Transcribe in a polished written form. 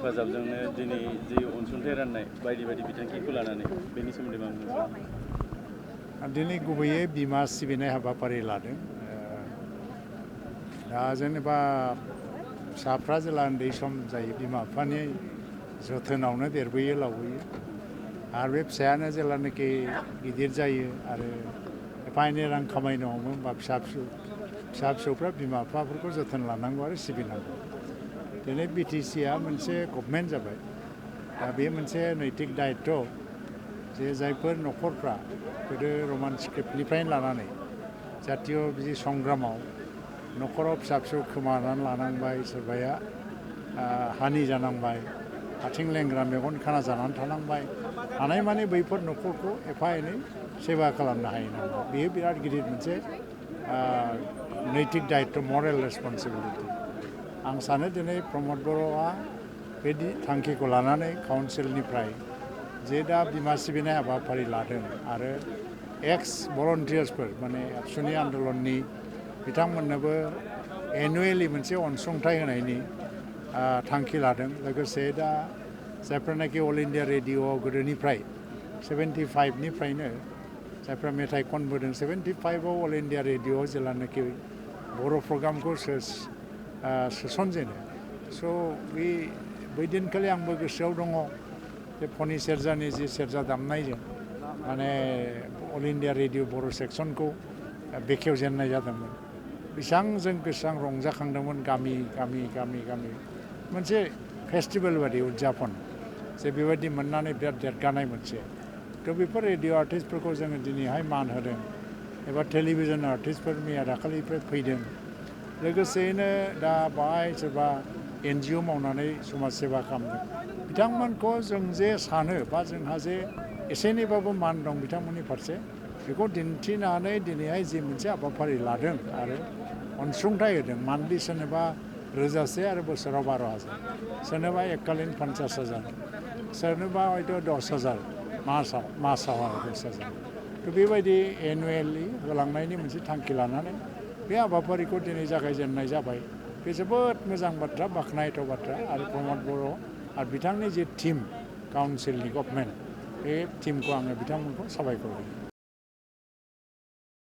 हेफाजाबजोंनो दिनै जि अनसुंथाइ राननाय बायदि बायदि बिथांखिखौ लानानै बेनि सोमोन्दै मा बुंनो दिनै गुबैयै बिमा सिबिनाय हाबाफारि लादों। दा जेनेबा फिसाफ्रा जेला उन्दै सम जायो बिमा बिफानि जोथोनावनो देरबोयो लावबोयो आरो बे फिसायानो जेलानाखि गिदिर जायो आरो एफा एनै रां खामायनो हमो बा फिसा फिसौफ्रा बिमा बिफाफोरखौ जोथोन लानांगौ आरो सिबिनांगौ। दिनै बिटिसिआ मोनसे गभर्नमेन्ट जाबाय। दा बे मोनसे नैतिक दायित्व जे जायफोर न'खरफ्रा गोदो रमान स्क्रिप्टनिफ्रायनो लानानै जातीय बिदि संग्रामाव न'खराव फिसा फिसौ खोमानानै लानांबाय, सोरबाया हानि जानांबाय, आथिं लेंग्रा मेगन खाना जानानै थानांबाय, हानायमानि बैफोर न'खरखौ एफा एनै सेबा खालामनो हायो नामा, बेयो बिराद गिदिर मोनसे नैतिक दायित्व, मरेल रेसपन्सिबिलिटि। आं सानो दिनै प्रमद बर'आ बे थांखिखौ लानानै काउन्सिलनिफ्राय जे दा बिमा सिबिनाय हाबाफारि लादों आरो एक्स भलन्टियार्सफोर माने आबसुनि आन्दलननि बिथांमोननोबो एनुवेलि मोनसे अनसुंथाइ होनायनि थांखि लादों। लोगोसे दा जायफ्रानाखि अल इन्डिया रेडिअ'आव गोदोनिफ्राय 75निफ्रायनो जायफ्रा मेथाइ खनबोदों 75आव अल इन्डिया रेडिअ'आव जेलानाखि बर' प्रग्रामखौ सोसनजेनो स' बै दिनखालि आंबो गोसोआव दङ जे फनि सेरजानि जि सेरजा दामनायजों माने अल इन्डिया रेडिअ' बर' सेक्सनखौ बेखेवजेननाय जादोंमोन। बेसेबां जों गोसोआं रंजाखांदोंमोन गामि गामि गामि गामि मोनसे फेस्टिभेल बादि उदजापन जे बेबायदि मोननानै बिराद देरगानाय मोनसे। थ' बेफोर रेडिअ' आर्टिस्टफोरखौ जोङो दिनैहाय मान होदों एबा टेलिभिजन आर्टिस्टफोर मैया दाखालिनिफ्राय फैदों। लोगोसेयैनो दा बाहाय सोरबा NGO मावनानै समाज सेबा खालामदों। बिथांमोनखौ जों जे सानो बा जोंहा जे एसे एनैबाबो मान दं बिथांमोननि फारसे, बेखौ दिन्थिनानै दिनैहाय जि मोनसे हाबाफारि लादों आरो अनसुंथाइ होदों मान्थलि सोरनोबा 1000 आरो बोसोराव 12,000, सोरनोबा एककालीन 50,000, सोरनोबा हयथ' 10,000 मासाव आरो 10,000। थ' बेबायदि एनुवेलि होलांनायनि मोनसे थांखि लानानै बे हाबाफारिखौ दिनै जागायजेननाय जाबाय। बे जोबोद मोजां बाथ्रा, बाख्नायथाव बाथ्रा आरो प्रमद बर' आरो बिथांनि जे टिम काउन्सिलनि गभर्नमेन्ट बे टिमखौ आङो बिथांमोनखौ साबायखर होयो।